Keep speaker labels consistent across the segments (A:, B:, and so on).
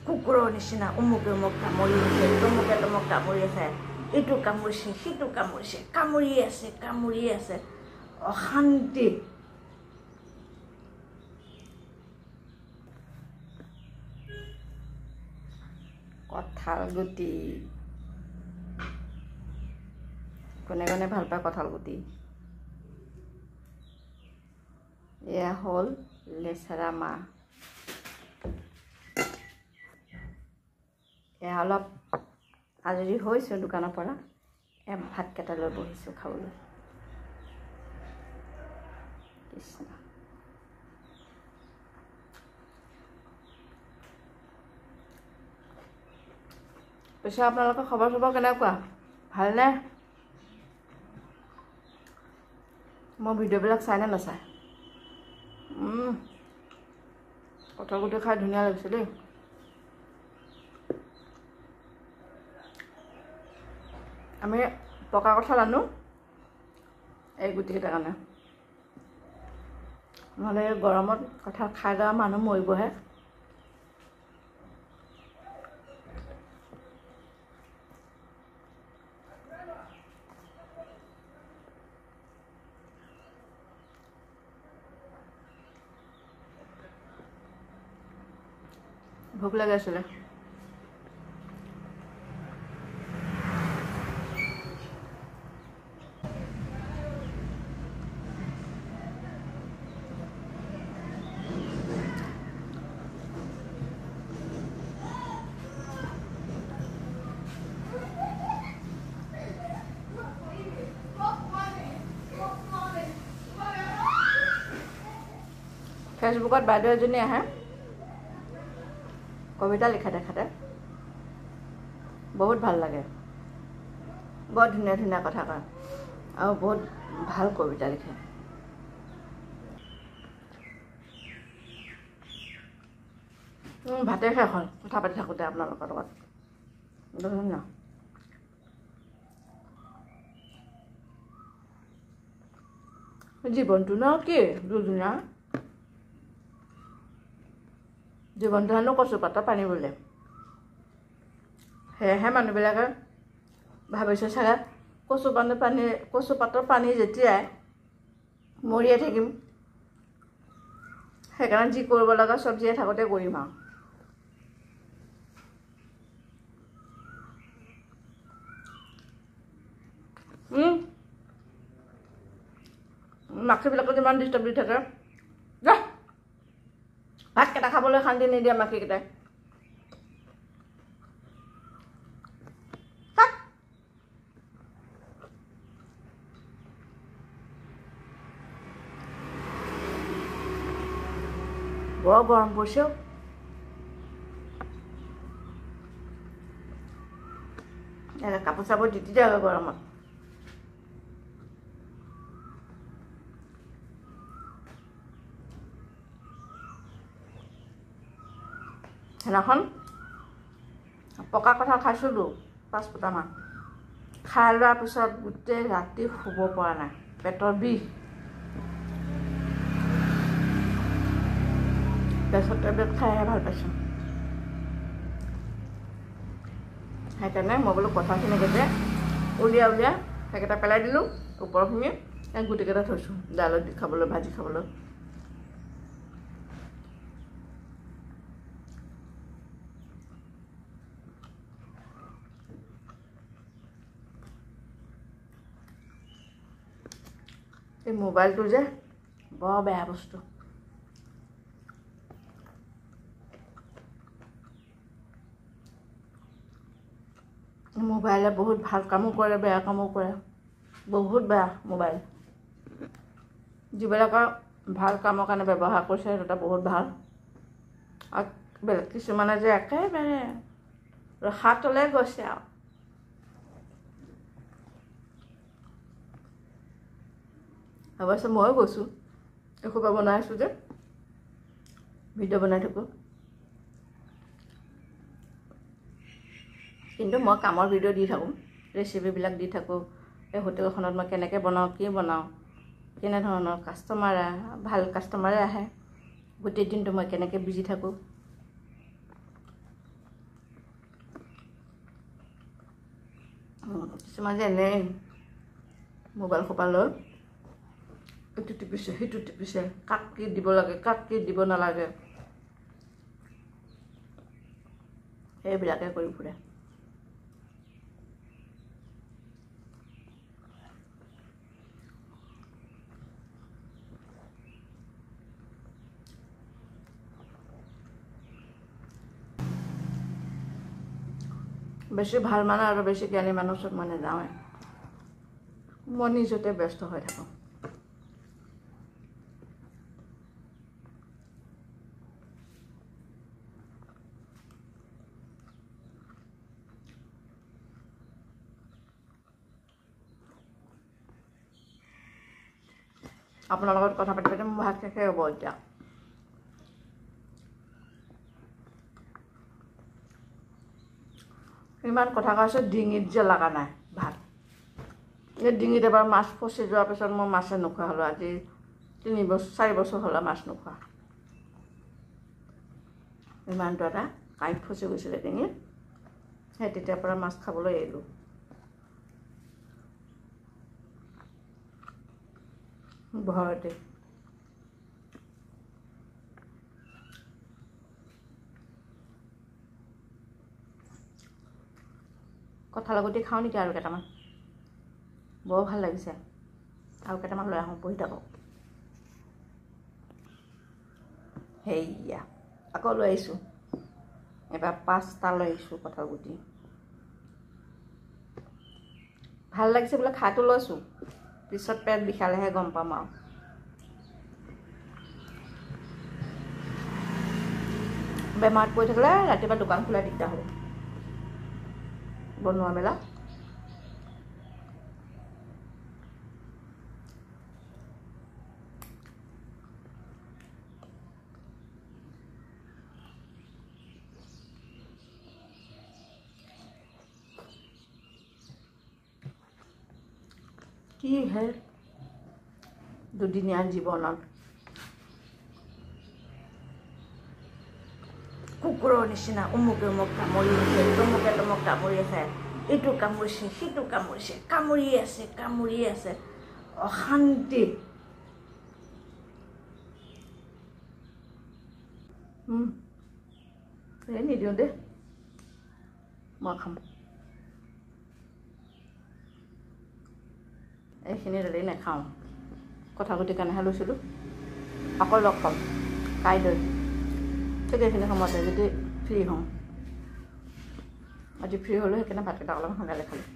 A: কুকুৰৰ নিচিনা অমুকে মোক কামুৰি আছে, তমুকে তমুক কামুৰি আছে, এইটো কামুৰিছে, সিটো কামুৰিছে, কামুৰি আছে, কামুৰি আছে, অশান্তি।
B: কঁঠাল গুটি কোনে কোনে ভাল পায় কঁঠাল গুটি? এয়া হ'ল লেচেৰা মাহ। এয়া অলপ আজৰি হৈছোঁ দোকানৰ পৰা, এয়া ভাতকেইটা লৈ বহিছোঁ খাবলৈ। কৃষ্ণ। পিছে আপোনালোকৰ খবৰ চবৰ কেনেকুৱা, ভালনে? মই ভিডিঅ'বিলাক চাইনে নাচায়? কঁঠাল গুটি খাই ধুনীয়া লাগিছে দেই। আমি পকা কঁঠাল আনো এই গুটিকেইটাৰ কাৰণে, নহ'লে গৰমত কঁঠাল খাই লোৱা মানুহ মৰিবহে। ভোক লাগি আছিলে। ফেচবুকত বাইদেউ এজনী আহে, কবিতা লিখা দেখাতে বহুত ভাল লাগে, বৰ ধুনীয়া ধুনীয়া কথা কয় আৰু বহুত ভাল কবিতা লিখে। ভাতে শেষ হ'ল কথা পাতি থাকোঁতে আপোনালোকৰ লগত। ধুনীয়া। জীৱনটো ন কি দুদিনীয়া জীৱনটো হেনো কচু পাতৰ পানী বোলে। সেয়েহে মানুহবিলাকে ভাবিছে চাগে কচু পানী পানী কচু পাতৰ পানী যেতিয়াই মৰিয়ে থাকিম, সেইকাৰণে যি কৰিব লগা চব জীয়াই থাকোঁতে কৰিম আৰু। মাখিবিলাকত ইমান ডিষ্টাৰ্ব দি থাকে, যা ভাতকেইটা খাবলৈ শান্তি নিদিয়ে মাখিকেইটাই। বৰ গৰম পৰিছে। কাপোৰ চাপোৰ তিতি যায় গৰমত। সেইদিনাখন পকা কঁঠাল খাইছিলোঁ 5 ফুটামান, খাই লোৱাৰ পিছত গোটেই ৰাতি শুব পৰা নাই, পেটৰ বিষ। গেছৰ টেবলেট খাইহে ভাল পাইছোঁ। সেইকাৰণে মই বোলো কঁঠালখিনি গোটেই উলিয়াই উলিয়াই সেইকেইটা পেলাই দিলোঁ, ওপৰখিনি গোটেইকেইটা থৈছোঁ দাইলত দি খাবলৈ, ভাজি খাবলৈ। এই মোবাইলটো যে বৰ বেয়া বস্তু। মোবাইলে বহুত ভাল কামো কৰে, বেয়া কামো কৰে, বহুত বেয়া মোবাইল। যিবিলাকৰ ভাল কামৰ কাৰণে ব্যৱহাৰ কৰিছে সেইটো এটা বহুত ভাল, আৰু বেলেগ কিছুমানে যে একেবাৰে ৰসাতলে গৈছে আৰু। অৱশ্যে ময়ো গৈছোঁ, এসোপা বনাই আছোঁ যে, ভিডিঅ' বনাই থাকোঁ, কিন্তু মই কামৰ ভিডিঅ' দি থাকোঁ, ৰেচিপিবিলাক দি থাকোঁ। এই হোটেলখনত মই কেনেকৈ বনাওঁ, কি বনাওঁ, কেনেধৰণৰ কাষ্টমাৰ, ভাল কাষ্টমাৰে আহে, গোটেই দিনটো মই কেনেকৈ বিজি থাকোঁ। কিছুমান যে এনেই মোবাইল সোপা লৈ এইটো টিপিছে সেইটো টিপিছে, কাক কি দিব লাগে কাক কি দিব নালাগে সেইবিলাকে কৰি ফুৰে। বেছি ভাল মানুহ আৰু বেছি জ্ঞানী মানুহ ওচৰত মই নাযাওঁৱে, মই নিজতে ব্যস্ত হৈ থাকোঁ। আপোনাৰ লগত কথা পাতি পাতি মোৰ ভাত শেষে হ'ব এতিয়া। ইমান কথা কৈছোঁ, ডিঙিত যে লগা নাই ভাত। এই ডিঙিত এবাৰ মাছ ফচি যোৱাৰ পিছত মই মাছে নোখোৱা হ'লোঁ। আজি 3 বছৰ 4 বছৰ হ'ল মাছ নোখোৱা। ইমানটো এটা কাঁইট ফচি গৈছিলে ডিঙিত, সেই তেতিয়াৰ পৰা মাছ খাবলৈ এৰিলোঁ। ভয়তে। কঁঠালৰ গুটি খাওঁ নেকি আৰু কেইটামান? বৰ ভাল লাগিছে। আৰু কেইটামান লৈ আহোঁ, বহি থাকক। সেয়া আকৌ লৈ আহিছোঁ, এবাৰ 5টা লৈ আহিছোঁ কঁঠাল গুটি। ভাল লাগিছে বোলে খাইতো লৈছোঁ, পিছত পেট বিষালেহে গম পাম আৰু। বেমাৰত পৰি থাকিলে ৰাতিপুৱা দোকান খোলাই দিগদাৰ হ'ব, বনোৱা মেলা। কি হে দুদিনীয়া জীৱনত
A: কুকুৰৰ নিচিনা অমুকে অমুক কামুৰি আছে, তমুকে তমুক কামুৰি আছে, ইটো কামুৰিছে সিটো কামুৰিছে, কামুৰি আছে কামুৰি আছে, অশান্তি।
B: এই নিদিওঁ দেই, মই খাম। এইখিনি দালি নাখাওঁ, কঁঠাল গুটিৰ কাৰণেহে লৈছিলোঁ। আকৌ লগ পাম কাইলৈ ঠিক এইখিনি সময়তে, যদি ফ্ৰী হওঁ। আজি ফ্ৰী হ'লোঁ, সেইকাৰণে ভাতকেইটা অলপ সোনকালে খালোঁ।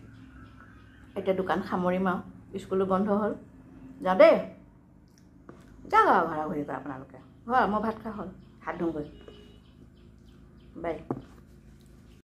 B: এতিয়া দোকান সামৰিম আৰু, স্কুলো বন্ধ হ'ল। যাওঁ দেই, যাওক আৰু ঘৰা ঘূৰি আপোনালোকে। হয়, মই ভাত খোৱা হ'ল, হাত ধুওঁগৈ। বাই।